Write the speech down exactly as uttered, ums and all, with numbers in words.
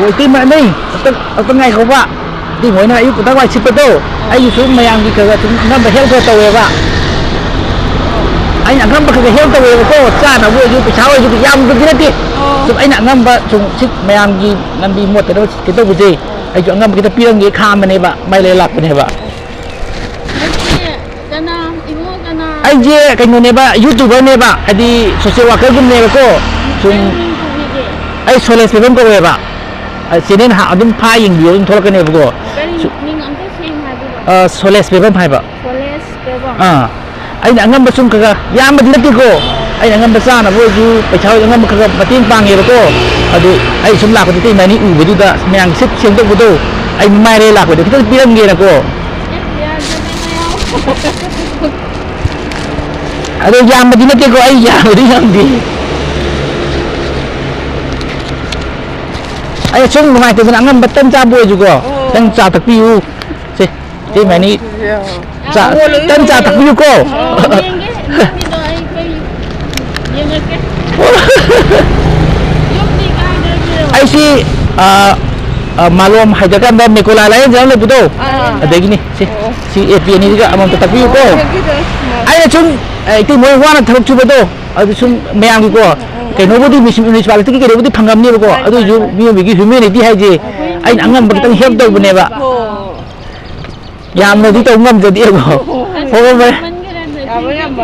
ꯑꯣ, ꯏꯇꯩꯃ, ꯅꯩ, ꯑꯝꯇ, ꯑꯝꯇ ꯉꯥꯏꯈꯣꯕ꯫ ꯏꯇꯩꯃ ꯍꯣꯏꯅ ꯑꯌꯨꯛ ꯉꯟꯇꯥ ꯋꯥꯏ ꯁꯤꯠꯄꯗꯣ, ꯑꯩꯁꯨ ꯁꯨꯝ ꯃꯌꯥꯝꯒꯤ ꯈꯔ ꯈꯔ ꯁꯨꯝ ꯑꯉꯝꯕ help ꯈꯔ ꯇꯧꯋꯦꯕ꯫ ꯑꯩꯅ ꯑꯉꯝꯕ ꯈꯔ ꯈꯔ help ꯇꯧꯋꯦꯕꯀꯣ, ꯆꯥꯅꯕ ꯑꯣꯏꯔꯁꯨ, ꯄꯩꯁꯥ ꯑꯣꯏꯔꯁꯨ, ꯌꯥꯝꯗꯕꯗꯤ ꯅꯠꯇꯦ꯫ ꯑꯣ꯫ ꯁꯨꯝ ꯑꯩꯅ ꯑꯉꯝꯕ ꯁꯨꯝ ꯁꯤ ꯃꯌꯥꯝꯒꯤ ꯂꯝꯕꯤ ꯃꯣꯠꯇꯅꯕ ꯁꯤꯠꯀꯦ ꯇꯧꯕꯁꯦ, ꯑꯩꯁꯨ ꯑꯉꯝꯕ ꯈꯤꯇ ꯄꯤꯔꯝꯒꯦ ꯈꯥꯝꯕꯅꯦꯕ, ꯃꯥꯏ ꯂꯩꯔ ꯂꯥꯛꯄꯅꯦꯕ꯫ ꯅꯪꯁꯦ ꯀꯅꯥ, ꯏꯕꯨꯡꯉꯣ ꯀꯅꯥ? ꯑꯩꯁꯦ ꯀꯩꯅꯣꯅꯦꯕ, YouTuberꯅꯦꯕ, ꯍꯥꯏꯗꯤ social workerꯒꯨꯝꯅꯦꯕꯀꯣ꯫ ꯁꯨꯝ ꯀꯔꯤ ꯃꯤꯡ ꯀꯧꯕꯤꯒꯦ? ꯑꯩ ꯁꯣꯂꯦꯁ ꯕꯦꯕꯝ ꯀꯧꯋꯦꯕ꯫ ꯑ, channel ꯍꯥ-, ꯑꯗꯨꯝ ꯐꯥ ꯌꯦꯡꯕꯤꯌꯣ, ꯑꯗꯨꯝ ꯊꯣꯛꯂꯛꯀꯅꯦꯕꯀꯣ꯫ ꯀꯔꯤ ꯁꯨ-, ꯃꯤꯡ ꯑꯝꯇ ꯁꯦꯡꯅ ꯍꯥꯏꯕꯤꯔꯣ꯫ ꯑ, ꯁꯣꯂꯦꯁ ꯕꯦꯕꯝ ꯍꯥꯏꯕ꯫ ꯁꯣꯂꯦꯁ ꯕꯦꯕꯝ꯫ ꯑꯥ꯫ ꯑꯩꯅ ꯑꯉꯝꯕ ꯁꯨꯝ ꯈꯔ ꯈꯔ, ꯌꯥꯝꯕꯗꯤ ꯅꯠꯇꯦꯀꯣ꯫ ꯑꯩꯅ ꯑꯉꯝꯕ ꯆꯥꯅꯕ ꯑꯣꯏꯔꯁꯨ, ꯄꯩꯁꯥ ꯑꯣꯏꯔꯁꯨ ꯑꯉꯝꯕ ꯈꯔ ꯈꯔ ꯃꯇꯦꯡ ꯄꯥꯡꯉꯦꯕꯀꯣ꯫ ꯑꯗꯨ ꯑꯩ ꯁꯨꯝ ꯂꯥꯛꯄꯗ ꯏꯇꯩꯃ ꯑꯅꯤ ꯎꯕꯗꯨꯗ ꯃꯌꯥꯝꯒꯤ ꯁꯤꯠ ꯁꯦꯡꯗꯣꯛꯄꯗꯣ, ꯑꯩ ꯃꯥꯏꯔꯦ ꯂꯥꯛꯄꯗ ꯈꯤꯇꯪ ꯄꯤꯔꯝꯒꯦꯅꯀꯣ꯫ ꯑꯦ, ꯌꯥꯗ꯭ꯔꯦ, ꯅꯪ ꯌꯥꯎ꯫ ꯑꯗꯣ ꯌꯥꯝꯕꯗꯤ ꯅꯠꯇꯦꯀꯣ, ꯑꯩ ꯌꯥꯝꯕꯗꯤ ꯉꯝꯗꯦ꯫ ꯑꯩ ꯁꯨꯝ ꯅꯨꯡꯉꯥꯏꯇꯗꯅ ꯑꯉꯝꯕ ꯇꯟ ꯆꯥꯕ ꯑꯣꯏꯔꯁꯨꯀꯣ, ꯑꯣ꯫ ꯈꯤꯇꯪ ꯆꯥ ꯊꯛꯄꯤꯌꯨ꯫ ꯁꯦ, ꯏꯇꯩꯃ ꯑꯅꯤ꯫ ꯑꯣ, ꯆꯥ, ꯌꯥꯝ ꯇꯟ ꯆꯥ ꯊꯛꯄꯤꯌꯨꯀꯣ꯫ ꯑꯣ, ꯌꯦꯡꯒꯦ, ꯅꯪꯒꯤꯗꯣ ꯑꯩꯈꯣꯏ ꯌꯦꯡꯉꯛꯀꯦ꯫ ꯌꯨꯝꯗꯤ ꯀꯥꯏꯗꯒꯤꯔꯣ? ꯑꯩꯁꯤ, ꯑ, ꯑ, ꯃꯥꯂꯣꯝ ꯍꯥꯏꯗ꯭ꯔꯀꯥꯟꯗ ꯃꯦꯀꯣꯂꯥ ꯂꯥꯏꯌꯦꯡꯖꯥꯡ ꯂꯩꯕꯗꯣ, ꯑꯥ꯫ ꯑꯗꯒꯤꯅꯤ꯫ ꯁꯤ, ꯑꯣ꯫ ꯁꯤ ꯑꯦ ꯄꯤ ꯑꯅꯤꯁꯤꯒ ꯑꯃꯃꯝꯇ ꯇꯥꯛꯄꯤꯌꯨꯀꯣ꯫ ꯑꯣ, ꯌꯦꯡꯒꯦ, ꯌꯦꯡꯒꯦ꯫ ꯑꯩꯅ ꯁꯨꯝ, ꯑ, ꯏꯇꯩ ꯃꯣꯏ ꯋꯥꯅ ꯊꯕꯛ ꯁꯨꯕꯗꯣ, ꯑꯗꯨ ꯁꯨꯝ ꯃꯌꯥꯝꯒꯤꯀꯣ, ꯎꯝ, ꯎꯝ꯫ ꯀꯩꯅꯣꯕꯨꯗꯤ ꯃ꯭ꯌꯨꯅꯤꯁꯤꯄꯥꯂꯤꯇꯤꯒꯤ ꯀꯩꯅꯣꯕꯨꯗꯤ ꯐꯪꯉꯝꯅꯦꯕꯀꯣ, ꯃꯥꯅꯤ, ꯑꯗꯨ ꯑꯣꯏꯁꯨ ꯃꯥꯅꯤ, ꯃꯥꯅꯤ꯫ ꯃꯤꯑꯣꯏꯕꯒꯤ humanity ꯍꯥꯏꯁꯦ ꯑꯩꯈꯣꯏ ꯑꯩꯅ ꯑꯉꯝꯕ ꯈꯤꯇꯪ help ꯇꯧꯕꯅꯦꯕ꯫ ꯍꯣ꯫ ꯌꯥꯝꯅꯗꯤ ꯇꯧ ꯉꯝꯖꯗꯦꯕꯀꯣ꯫ ꯍꯣ, ꯍꯣ, ꯍꯣꯏ꯫ ꯌꯥꯝꯃꯟꯈ꯭ꯔꯦ꯫ ꯌꯥꯕ ꯌꯥꯝꯕ